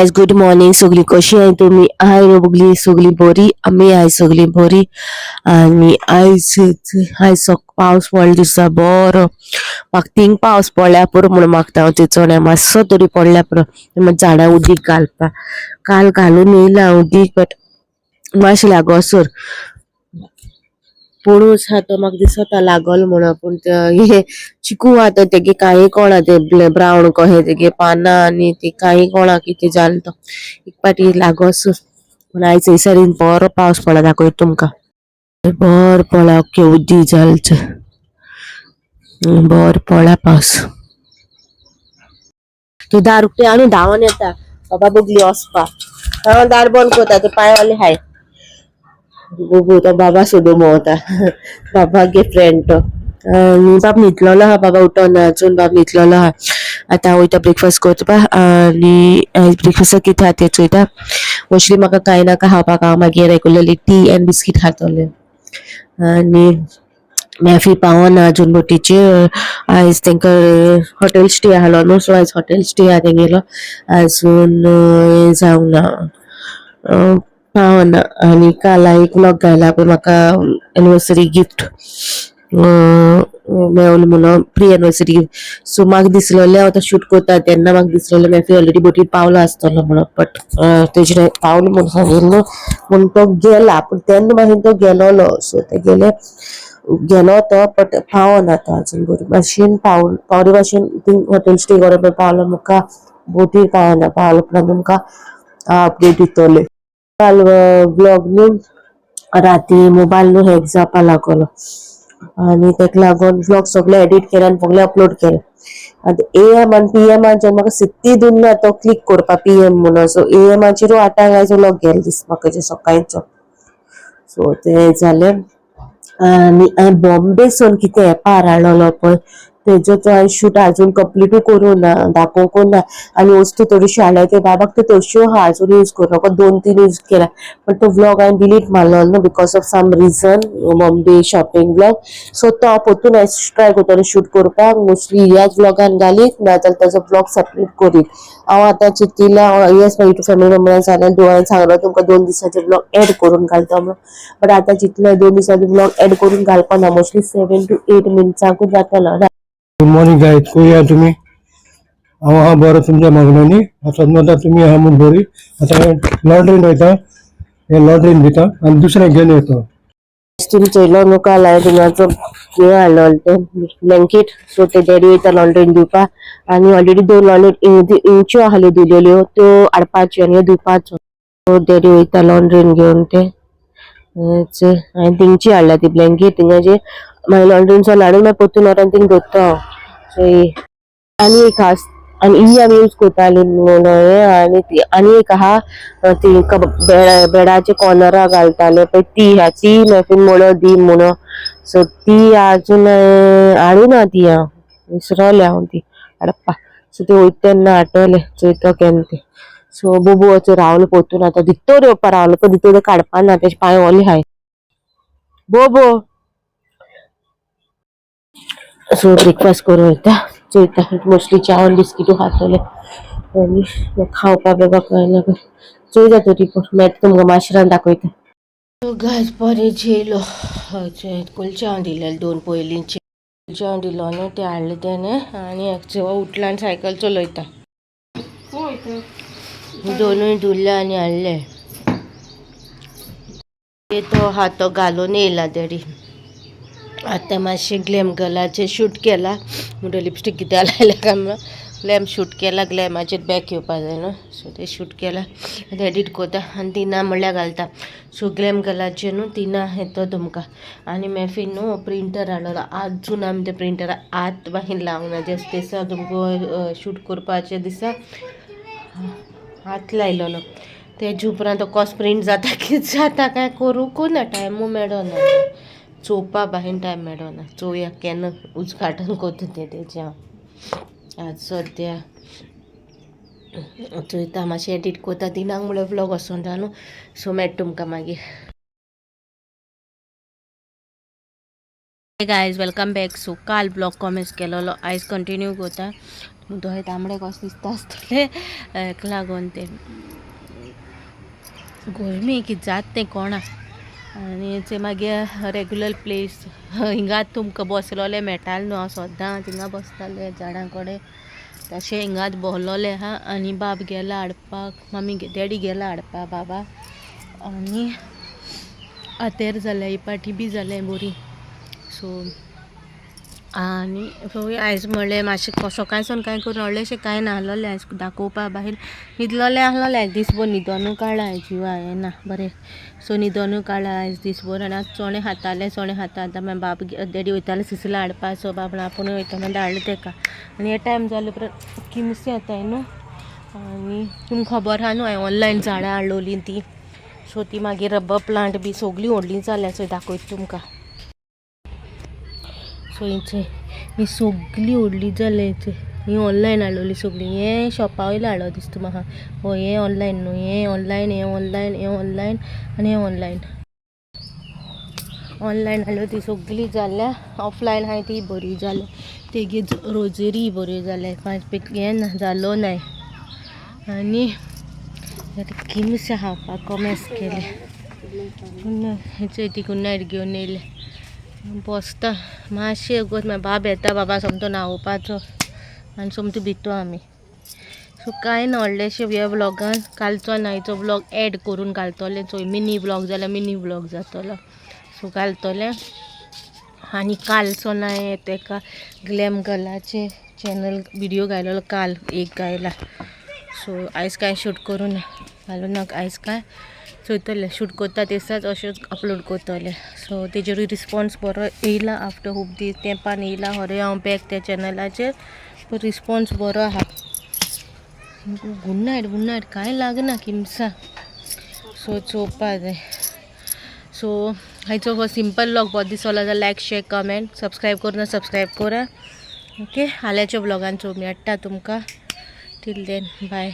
Guys, good morning. सगळी कशी आहे तुम्ही? हाय बघली सगळी बरी. आमी आयज सगळी बरी आनी आयज आयज पावस पडलो दिसता बरो. म्हाका थिंग पावस पडल्यार पुरो म्हणून मागता हांव. ते चण्या मातसो तरी पडल्यार पुरो. झाडां उदीक घालपाक काल घालून येयला उदीक, बट मातशें लागोसर पणूस आहा तो म्हाका दिसता लागल म्हणून. पूण हे चिकू आहा तो तेगे कांय कोणा ते ब्रावन कहे तेगे पानां आनी ती कांय कोणा कितें जालें तो एक पाटी लागोसर. पूण आयज थंयसर बरो पावस पडला, दाखयता तुमकां. बरो पडला, अख्खे उदीक जालें, बरो पडला पावस. तूं दार उक्तें आनी धांवन येता बाबा बगली वचपा. हांव दार बंद करता, ते पांय वाले हाय बुबू तो बाबा सोदून भोंवता. बाबा गे फ्रेंड तो. आनी बाब न्हिदलेलो आहा. बाबा उठोना अजून, बाब न्हिदलेलो आहा. आतां वयता ब्रेकफास्ट करपाक आनी आयज ब्रेकफास्टाक कितें आहा तें चोयता. मोस्टली म्हाका कांय नाका खावपाक, हांव मागीर रेगुलरली टी आनी बिस्कीट खातलें. आनी मॅफी पावना अजून बोटीचेर. आयज तांकां हॉटेल स्टे आहलो न्हू, सो आयज हॉटेल स्टे आहा तेंगेलो, अजून जावंक ना, पावना. आनी काल हांवें एक व्लॉग घायला पळय, म्हाका एनिवर्सरी गिफ्ट मेवलें म्हणून, प्री एनिवर्सरी गिफ्ट. सो म्हाका दिसलेलें, हांव आतां शूट करता तेन्ना म्हाका दिसलेलें मॅफी ऑलरेडी बोटीर पावलो आसतलो म्हणून, बट तेजे पावलो म्हणून सांगिल्लो म्हूण तो गेला. पूण तेन्ना भाशेन तो गेलोलो, सो ते गेले गेलो तो, बट पावना तो अजून. बरी भाशेन पावल पावले भाशेन थिंग हॉटेल स्टे करप पावलो मुखार, बोटीर पावना. पावलो उपरांत तुमकां अपडेट दितले. काल व्लॉग न्हू राती मोबायल न्हू हॅक जावपा लागलो आनी तेका लागून व्लॉग सगळे एडिट केले आनी सगळे अपलोड केले. आतां एएम आनी पीएमाचेर म्हाका सिद्धी दिना तो क्लिक करपा पीएम म्हणून. सो एएमाचेरूय आठांक आयज व्लॉग गेलो दिसता म्हाका सकाळचो. सो ते जालें. आनी हांवें बॉम्बे सून कितें एपार हाडलेलो पळय, तेजो तो हांवें शूट अजून कंप्लिटूय करूं ना, दाखोवंकूय ना. आनी वस्तू थोड्योश्यो हाडल्या त्यो बाबाक, त्यो तश्यो आहा, अजून यूज करूं नाका. दोन तीन यूज केल्या, पण तो व्लॉग हांवें डिलीट मारलो न्हू because of some reason, Bombay shopping vlog. So तो हांव परतून आयज ट्राय करतलें शूट करपाक. मोस्टली ह्याच व्लॉगान घालीत, नाजाल्यार ताजो व्लॉग सेपरेट करीत. हांव आतां चिंतिल्लें, हांव येस म्हाज्या युट्यूब फॅमिली मेंबरान सांगलें, हांवें सांगलो तुमकां 2 दिसांचे व्लॉग एड करून घालता म्हणून, बट आतां चिंतलें 2 दिसांचे व्लॉग एड करून घालपा ना. मोस्टली 7 टू 8 मिनट्सांकूच जातलो. गुड मॉर्निंग गायज, खंय आहा तुमी? हांव आहा बरो तुमच्या मागण्यांनी. आतां आतां तुमी आहा म्हूण बरी. आतां लॉन्ड्रीन वयता, हें लॉन्ड्रीन दिता आनी दुसरें घेवन येता. तुमी चोयलो न्हू काल हांवें थिंगाचो हें हाडलेलें तें ब्लँकेट. सो ते डॅडी वयता लॉन्ड्रीन दिवपाक आनी ऑलरेडी दोन लॉन्ड्री इंच्यो आहल्यो दिलेल्यो, त्यो हाडपाच्यो आनी ह्यो धुवपाच्यो. सो डॅडी वयता लॉन्ड्रीन घेवन ते. हांवें थिंगची हाडल्या ती ब्लँकेट थिंगाची. मागीर लॉन्ड्रीनचो हाडून मागीर परतून व्हरोन थिंग दवरता हांव. सो ही आनी एक आस आनी ही आमी यूज करताली म्हणून हें. आनी ती आनी एक आहा, ती बेडाच्या कॉर्नरा घालताले पळय ती आहा. ती म्हाका म्हणो दी म्हणून. सो ती अजून हाडूना, ती हांव विसरलें हांव ती हाडपा. सो ती वयता तेन्ना हाडटलें, चोयता केन्ना ती. सो बोबो रावलो परतून, आतां भितर येवपा रावलो, पण भितर काडपा ना, तेजे पांय ओले आहाय बोबो. सो ब्रेकफास्ट करून वयता, चोयता. मोस्टली च्या आनी बिस्किटू खातले आनी खावपा बिवपाक काय ना चोयता, तरी पण मागीर तुमकां माशरान दाखयता. सो गायज, बरें जेयलो. कुलच्या दिलेले दोन पयलींचे जेवण दिलो न्हू, ते हाडले तेणे. आनी एकचो उठला आनी सायकल चलयता. दोनूय धुल्ले आनी हाडले. तो हातो घालून येयला डॅडी. आतां मातशें ग्लॅम गर्लाचें शूट केला म्हणटकीर लिपस्टीक कित्याक लायल्या काय म्हणून ग्लॅम शूट केला. ग्लॅमाचेर बॅक येवपा जाय न्हू, सो तें शूट केला. आतां एडीट करता आनी तिना म्हणल्यार घालता. सो ग्लॅम गर्लाचेर न्हू तिना येतो तुमकां. आनी मॅफीन न्हू प्रिंटर हाडलेलो, आजून आमी त्या प्रिंटरा आत बाहीन लावंक ना. जस्ट दिसा तुमकां शूट करपाचे दिसा हात लायलेलो, तेजे उपरांत तो कसो प्रिंट जाता, कितें जाता, काय करूंकू ना, टायमू मेळना, चोवपा बाहीन टायम मेळना. चोवया केन्ना उद्घाटन करता तें तेजें. हांव आज सद्या चोयता, मातशें एडीट करता. तिनांक म्हणल्यार व्लॉग वचोन न्हू. सो मेळटा तुमकां मागीर. Guys, welcome back. सो काल ब्लॉग कॉमेंट्स केलेलो, आयज कंटिन्यू करता. दोळे तांबडे कशें दिसता आसतले, हेका लागून ते गरमी कितें जाता तें कोणा. आनी ते मागीर रेगुलर प्लेस हिंगा तुमकां बसलोलें मेळटालें न्हू, हांव सद्दां थिंगा बसतालें झाडां कडेन, तशें हिंगाच बसलोलें आहा. आनी बाब गेला हाडपाक, मम्मी डॅडी गेला हाडपाक बाबा. आनी आतेर जाल्या, ही पाटी बी जालें बरी. सो आनी सो आयज म्हणलें मातशें सकाळसून कांय करून व्हडलेंशें कांय नाहलोलें आयज दाखोवपा बाहेर. न्हिदलोलें आहलोलें आयज दीसभर, न्हिदोनू काडला आयज, जिवा येना बरें. सो न्हिदोनू काडला आयज दीसभर. आनी आज चणे खातालें, चणे खाता आतां मागीर बाब डॅडी वयताले सिसला हाडपा. सो बाब म्हणलें आपूण वयता, मागीर धाडलें तेका. आनी हे टायम जाले उपरांत किमसे येताय न्हू. आनी तुमकां खबर आहा न्हू, हांवें ऑनलायन झाडां हाडलोलीं ती. सो ती मागीर रबर प्लांट बी सगळीं व्हडलीं जाल्या. सो दाखयता तुमकां. सो हिचे ही सगळीं व्हडली जाल्या. हिचे ही ऑनलायन हाडलोली सगळीं. हें शॉपा वयलो हाडलो दिसता म्हाका. हो, हें ऑनलायन न्हू, हें ऑनलायन, हें ऑनलायन, हें ऑनलायन आनी हें ऑनलायन. ऑनलायन हाडलो ती सगळी जाल्या. ऑफलायन आहाय ती बरी जाल्या. तेगी रोजरी बऱ्यो जाल्या, कांय हें ना जालो नाय. आनी किमसे खावपाक कोमेस केलें. हेचे ती गुड नायट घेवन येयले. बसता मातशें वगत, मागीर बाब येता. बाबा सोमतो न्हांवपाचो आनी सोमतो भितो आमी. सो कांय ना व्हडलेशें ह्या व्लॉगान. कालचो आनी आयचो व्लॉग एड करून घालतलें. सो मिनी व्लॉग जाल्यार मिनी व्लॉग जातलो, सो घालतलें. आनी कालचो ना तेका ग्लॅम गर्लाचे चॅनल व्हिडिओ घायलेलो काल एक घायला. सो आयज कांय शूट करूं ना, घालूं ना आयज कांय. चोयतलें, शूट करता दिसाच अशेंच अपलोड करतलें. सो तेजेरूय रिस्पोन्स बरो येयला. आफ्टर खूब दीस तेंपान येयला खरें हांव बॅक त्या चॅनलाचेर, पूण रिस्पोन्स बरो आहा. गुड नायट, गुड नायट कांय लागना किमसा. सो चोवपा जाय. सो आयचो हो सिंपल व्लॉग बरो दिसलो जाल्यार लायक, शेअर, कमेंट, सबस्क्रायब करूं सबस्क्रायब करा. ओके, हाल्याच्या व्लॉगान चो मेळटा तुमकां. Till then, bye.